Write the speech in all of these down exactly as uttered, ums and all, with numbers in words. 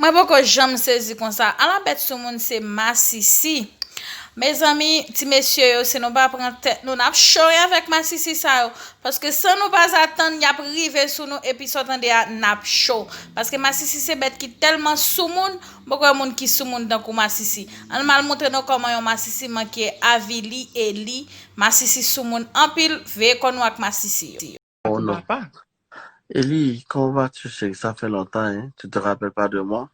Mwen poko janm sezi konsa. Ala bèt sou moun se masisi. Mezanmi, ti mesye yo, si nou pa pran tèt nou, n ap cho wi avèk masisi sa yo. Paske san nou pa zatann, y ap rive sou nou, epi sa w tande a, n ap cho. Paske masisi se bèt ki tèlman sou moun, m poko wè moun ki sou moun tankou masisi. Ann m al montre nou kòman yon masisi manke avili Eli. Masisi sou moun anpil, veye kò nou ak masisi yo. Oh non. Eli, comment vas-tu, chérie? Ça fait longtemps, hein? Tu te rappelles pas de moi?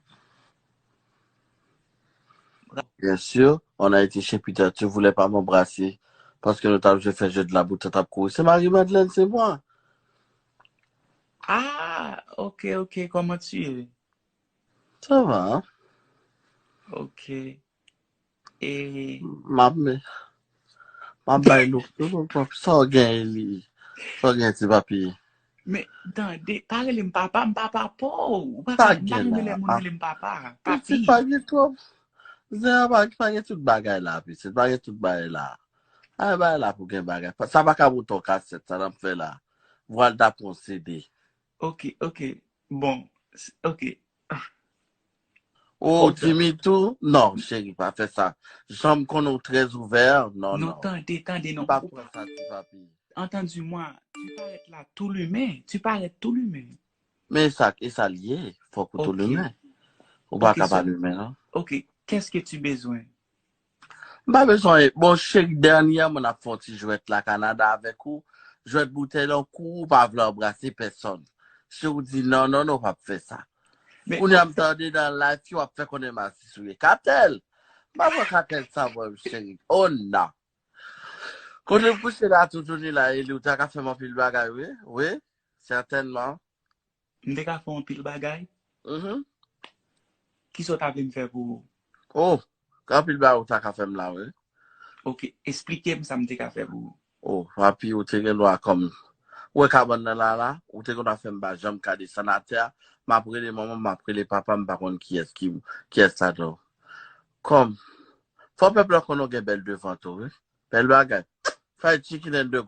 Bien sûr, on a été chez Peter, tu voulais pas m'embrasser. Paske nou t ap jwe fè jwe de la boutan t ap kouri. Se Marie Madeleine, se mwen. Ah, ok, ok, comment tu es? Ça va. Ok. E M ap, m ap bay nou sa w gen li. Sa w gen ti papi. Men tande, pa rele m papa, m papa pa w. Ou pa ka, m pa renmen lè moun rele m papa. Papi. Pitit pa gen twòp. Zen an pa, pa gen tout bagay la, pitit. Pa gen tout bagay la. Ay bagay la pou gen bagay. Sa pa ka mouton kasèt, sa n ap fè la. Vwal ta pran C D. Ok, ok. Bon, ok. Ou timid tou? Non, cheri, pa fè sa. Jan m konnen w trè ouvè, non, non. Non, tande, tande, non. Pa pran sa, ti papi. Entendez-moi, tu parais là tout l'humain, tu parais tout l'humain. Men sa, e sa l ye, fòk ou tou limen. Ou pa ka pa limen, non. Ok, qu'est-ce que tu besoin? M pa bezwen, bon, cheri, dènyèman, n ap fè yon ti jwèt la Kanada avèk ou. Jwèt boutèy lan kou, ou pa vle anbrase pèsòn. Si ou di non, non, non, w p ap fè sa. Kounye a m tande nan live yo, w ap fè konnen masis ou ye. Katèl! M pa pran katèl sa, mwen, cheri. Oh, non. Kote m kouche la, toutouni la, Eli, ou ta ka fè m anpil bagay, wi. Wi, sètènman. M te ka fè w anpil bagay? Mhm. Kisa w ta vle m fè pou ou? Oh, gen anpil bagay ou ta ka fè m la, wi. Ok, esplike m sa m te ka fè pou ou. Oh, papi, ou te gen dwa kòm. Ou wè kabann nan la, la, ou te gen dwa fè m pa janm ka desann atè a. M ap rele manman, m ap rele papa, m pa konn kiyès ki, kiyès sa tou. Kòm, fò pèp la konn ou gen bèl devan tou, wi. Bèl bagay. Fried chicken and the